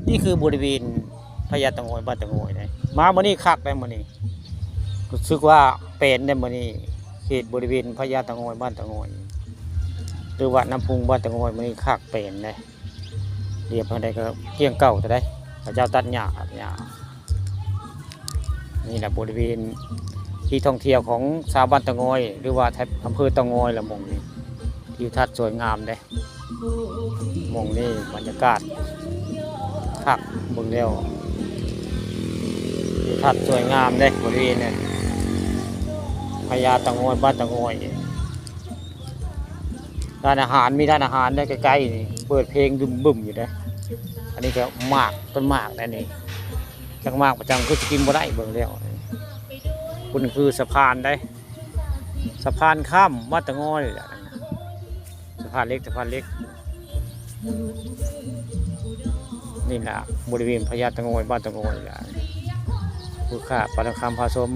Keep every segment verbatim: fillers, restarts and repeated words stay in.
นี่คือบริเวณพญาเต่างอยบ้านเต่างอยนะ มามื้อนี้คักได้มื้อนี้ รู้สึกว่าแปลนได้มื้อนี้ เขตบริเวณพญาเต่างอยบ้านเต่างอย หรือว่าน้ำพุงบ้านเต่างอยมื้อนี้คักแปลนได้ เรียบเท่าใดก็เกลี้ยงเก่าเท่าใด เขาเจ้าตัดหญ้าครับหญ้า นี่แหละบริเวณที่ท่องเที่ยวของชาวบ้านเต่างอย หรือว่าแถบอำเภอเต่างอยละหม่องนี้ ทิวทัศน์สวยงามเด้ หม่องนี้บรรยากาศคักเบิ่งแล้ว ทิวทัศน์สวยงามเด้บริเวณนี้ พญาเต่างอยบ้านเต่างอย ร้านอาหาร มีร้านอาหารได้ใกล้ๆนี่ เปิดเพลงบึ้มๆอยู่เด้ อันนี้ก็หมาก ต้นหมากนั่นนี่ จักหมากประจังคือสิกินบ่ได้เบิ่งแล้ว คุณคือสะพานได้ สะพานข้ามบ้านเต่างอยนี่แหละ สะพานเหล็ก สะพานเหล็ก นี่แหละบริเวณพญาเต่างอยบ้านเต่างอยนี่แหละ ผู้ข่าวปานคำพาชม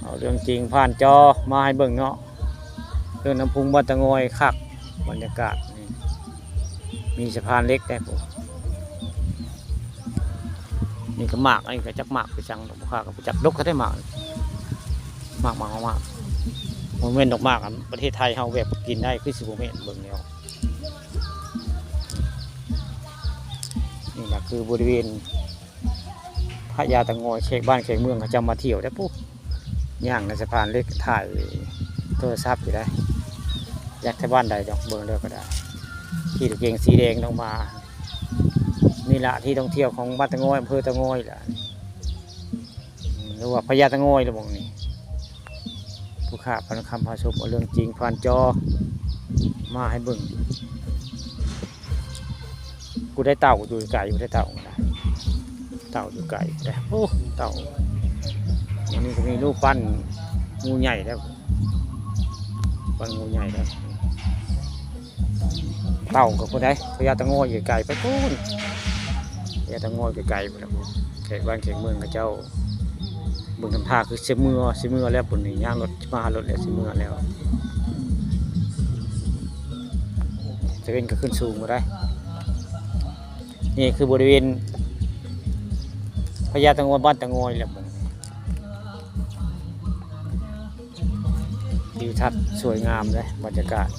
เอาเรื่องจริงผ่านจอมาให้เบิ่งเนาะ เรื่องน้ำพุงบ้านเต่างอยคัก บรรยากาศนี่ มีสะพานเหล็กได้ผม นี่ก็หมาก อันนี้ก็จักหมากไปจังดอก บ่ค่าก็ไปจักดกก็ได้หมาก หมาก หมาก หมาก บ่แม่นดอกหมากอันประเทศไทยเฮาแบบกินได้ คือสิบ่แม่นเบิ่งแล้ว นี่แหละคือบริเวณพญาเต่างอย แขกบ้านแขกเมืองเขาจะมาเที่ยวได้ปุ๊บ ย่างในสะพานเหล็กถ่ายโทรศัพท์อยู่ได้ อยากแถวบ้านใดดอกเบิ่งแล้วก็ได้ ขี่รถเก๋งสีแดงลงมา นี่ละที่ท่องเที่ยวของบ้านเต่างอย อำเภอเต่างอยละ หรือว่าพญาเต่างอยละหม่องนี้ ผู้ข่าวปานคำพาชมเอาเรื่องจริงผ่านจอมาให้เบิ่ง กูได้เต่าอยู่ไกล กูได้เต่านะ เต่าอยู่ไกลนะ โอ้ เต่า อันนี้ก็มีรูปปั้นงูใหญ่แล้ว ปั้นงูใหญ่แล้ว เต่ากับคนใด พญาเต่างอยอยู่ไกลไปพู้น พญาเต่างอยอยู่ไกลไปแล้ว แขกบ้านแขกเมืองเขาเจ้า เบิ่งทำท่าคือสิเมือ สิเมือแล้ว บุญนี่ย่างรถมาหารถแล้ว สิเมือแล้ว เซเว่นก็ขึ้นสูงมาได้ นี่คือบริเวณพญาเต่างอยบ้านเต่างอยแหละผม ทิวทัศน์สวยงามเลยบรรยากาศ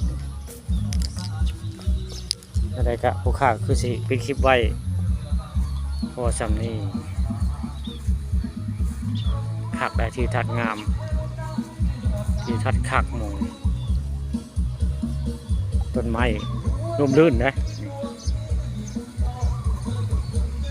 อะไรก็ผู้ข่าวคือสิปิดคลิปไว้ พอสำนี้ คักได้ทิวทัศน์งาม ทิวทัศน์คักหมู่ ต้นไม้ร่มรื่นนะ